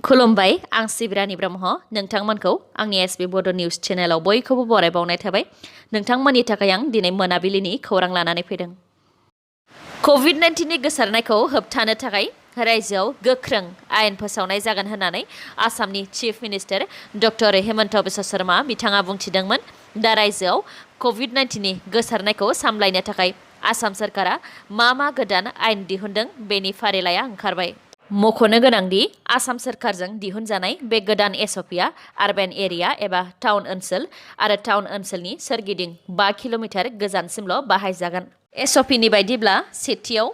खुलुमबाय आं सिबिरानि ब्रह्म नोंथांमोनखौ आंनि एसबी बड निउज चेनेलाव बयखौबो बरायबावनाय थाबाय नोंथांमोननि थाखाय आं दिनै मोनाबिलिनि खौरां लानानै फैदों। कोविड-19 नि गोसारनायखौ होबथानो थाखाय रायजोआव गोख्रों आयेन फोसावनाय जागोन होननानै आसामनि chief minister doctor Hemant Biswa Sharma बिथाङा बुंथिदोंमोन। दा रायजोआव कोविड-19 नि गोसारनायखौ सामलायनो थाखाय आसाम सरकारा मा गोदान आयेन दिहुनदों बेनि फारिलाइया ओंखारबाय। मख'नो गोनांदि आसाम सरकारजों दिहुनजानाय बे गोदान एसअपिआ आरबान एरिया एबा टाउन ओनसोल आरो टाउन ओनसोलनि सोरगिदिं 5 किल'मिटार गोजानसिमल' बाहायजागोन। एसअपिनि बायदिब्ला सेथियाव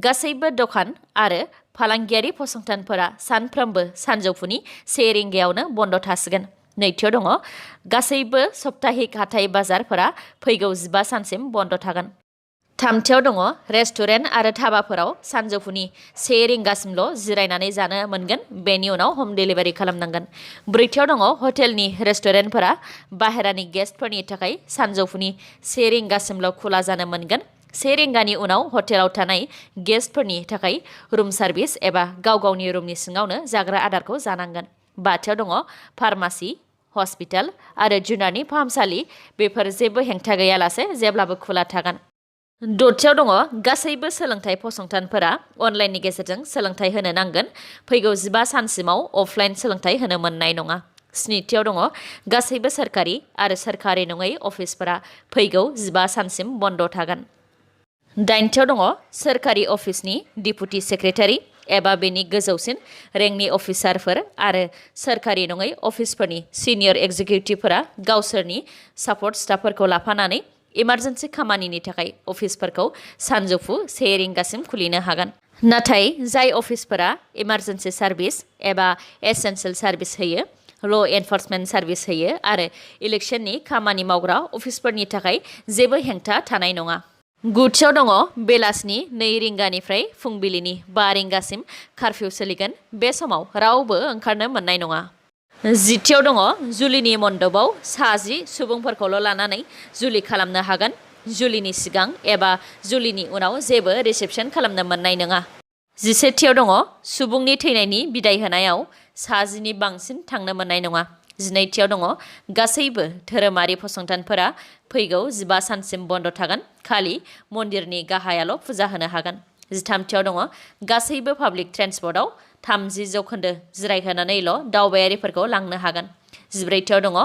गासैबो दखान आरो फालांगियारि फसंथानफोरा सानफ्रोमबो सानजौफुनि 1 रिंगायावनो बन्द थासिगोन। नैथियाव दङ गासैबो सप्ताहिक हाथाइ बाजारफोरा फैगौ 15 सानसिम बन्द थागोन। थामथियाव दङ रेस्टुरेन्ट आरो धाबाफोराव सानजौफुनि 1 रिंगासिमल' जिरायनानै जानो मोनगोन, बेनि उनाव हम डेलिभारि खालामनांगोन। ब्रैथियाव दङ हटेलनि रेस्टुरेन्टफोरा बाहेरानि गेस्टफोरनि थाखाय सानजौफुनि 1 रिंगासिमल' खुला जानो मोनगोन। 1 रिंगानि उनाव हटेलाव थानाय गेस्टफोरनि थाखाय रुम सार्भिस एबा गावनि रुमनि सिङावनो जाग्रा आदारखौ जानांगोन। बाथियाव दङ फार्मासि, हस्पिटाल आरो जुनारनि फाहामसालि, बेफोर जेबो हेंथा गैयालासे जेब्लाबो खुला थागोन। दथियाव दङ गासैबो सोलोंथाइ फसंथानफोरा अनलाइननि गेजेरजों सोलोंथाइ होनो नांगोन, फैगौ 15 सानसिमाव अफलाइन सोलोंथाइ होनो मोननाय नङा। स्निथियाव दङ गासैबो सोरखारि आरो सोरखारि नङै अफिसफोरा फैगौ 15 सानसिम बन्द थागोन। दाइनथियाव दङ सोरखारि अफिसनि डिपुटि सेक्रेटारि एबा बेनि गोजौसिन रेंकनि अफिसारफोर आरो सोरखारि नङै अफिसफोरनि सिनियर एक्जिकिउटिभफोरा गावसोरनि सापर्ट स्टाफफोरखौ लाफानानै इमारजेन्सि खामानिनि थाखाय अफिसफोरखौ सानजौफु 1 रिंगासिम खुलिनो हागोन। नाथाय जाय अफिसफोरा इमारजेन्सि सार्भिस एबा एसेन्सियेल सार्भिस होयो, ल' एनफर्समेन्ट सार्भिस होयो आरो इलेक्सननि खामानि मावग्रा अफिसफोरनि थाखाय जेबो हेंथा थानाय नङा। गुथियाव दङ बेलासिनि 2 रिंगानिफ्राय फुंबिलिनि 5 रिंगासिम कारफिउ सोलिगोन, बे समाव रावबो ओंखारनो मोननाय नङा। जिथियाव दङ जुलिनि मन्दपाव 10 सुबुंफोरखौल' लानानै जुलि खालामनो हागोन, जुलिनि सिगां एबा जुलिनि उनाव जेबो रिसेपसन खालामनो मोननाय नङा। 11थियाव दङ सुबुंनि थैनायनि बिदाय होनायाव 10 नि बांसिन थांनो मोननाय नङा। 12थियाव दङ गासैबो धोरोमारि फसंथानफोरा फैगौ 15 सानसिम बन्द थागोन, खालि मन्दिरनि गाहायाल' फुजा होनो हागोन। 13थियाव दङ गासैबो पाब्लिक ट्रेन्सपर्टआव 30% जिरायहोनानैल' दावबायारिफोरखौ लांनो हागोन। 14थियाव दङ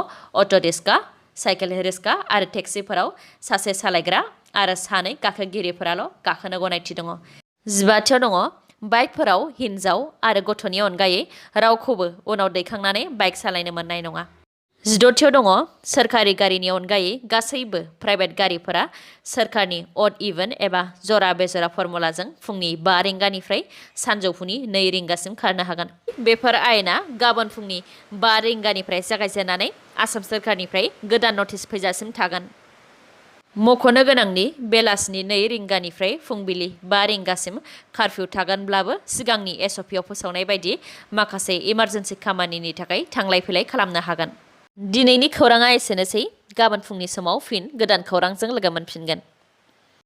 अट' रिक्सा, साइकेल रिक्सा आरो टेक्सिफोराव सासे सालायग्रा आरो 2 गाखोगिरिफोराल' गाखोनो गनायथि दङ। 15थियाव दङ बाइकफोराव हिनजाव आरो गथ'नि अनगायै रावखौबो उनाव दैखांनानै बाइक सालायनो मोननाय नङा। 16थियाव दङ सोरखारि गारिनि अनगायै गासैबो प्राइभेट गारिफोरा सोरखारनि अड इभेन एबा जरा बेजरा फर्मुलाजों फुंनि 5 रिंगानिफ्राय सानजौफुनि 2 रिंगासिम खारनो हागोन। बेफोर आयेना गाबोन फुंनि 5 रिंगानिफ्राय जागायजेननानै आसाम सोरखारनिफ्राय गोदान नटिस फैजासिम थागोन। मख'नो गोनांदि बेलासिनि 2 रिंगानिफ्राय फुंबिलि 5 रिंगासिम कारफिउ थागोनब्लाबो सिगांनि एसअपिआव फोसावनाय बायदि माखासे इमारजेन्सि खामानिनि थाखाय थांलाय फैलाय खालामनो हागोन। दिनैनि खौराङा एसेनोसै, गाबोन फुंनि समाव फिन गोदान खौरांजों लोगो मोनफिनगोन।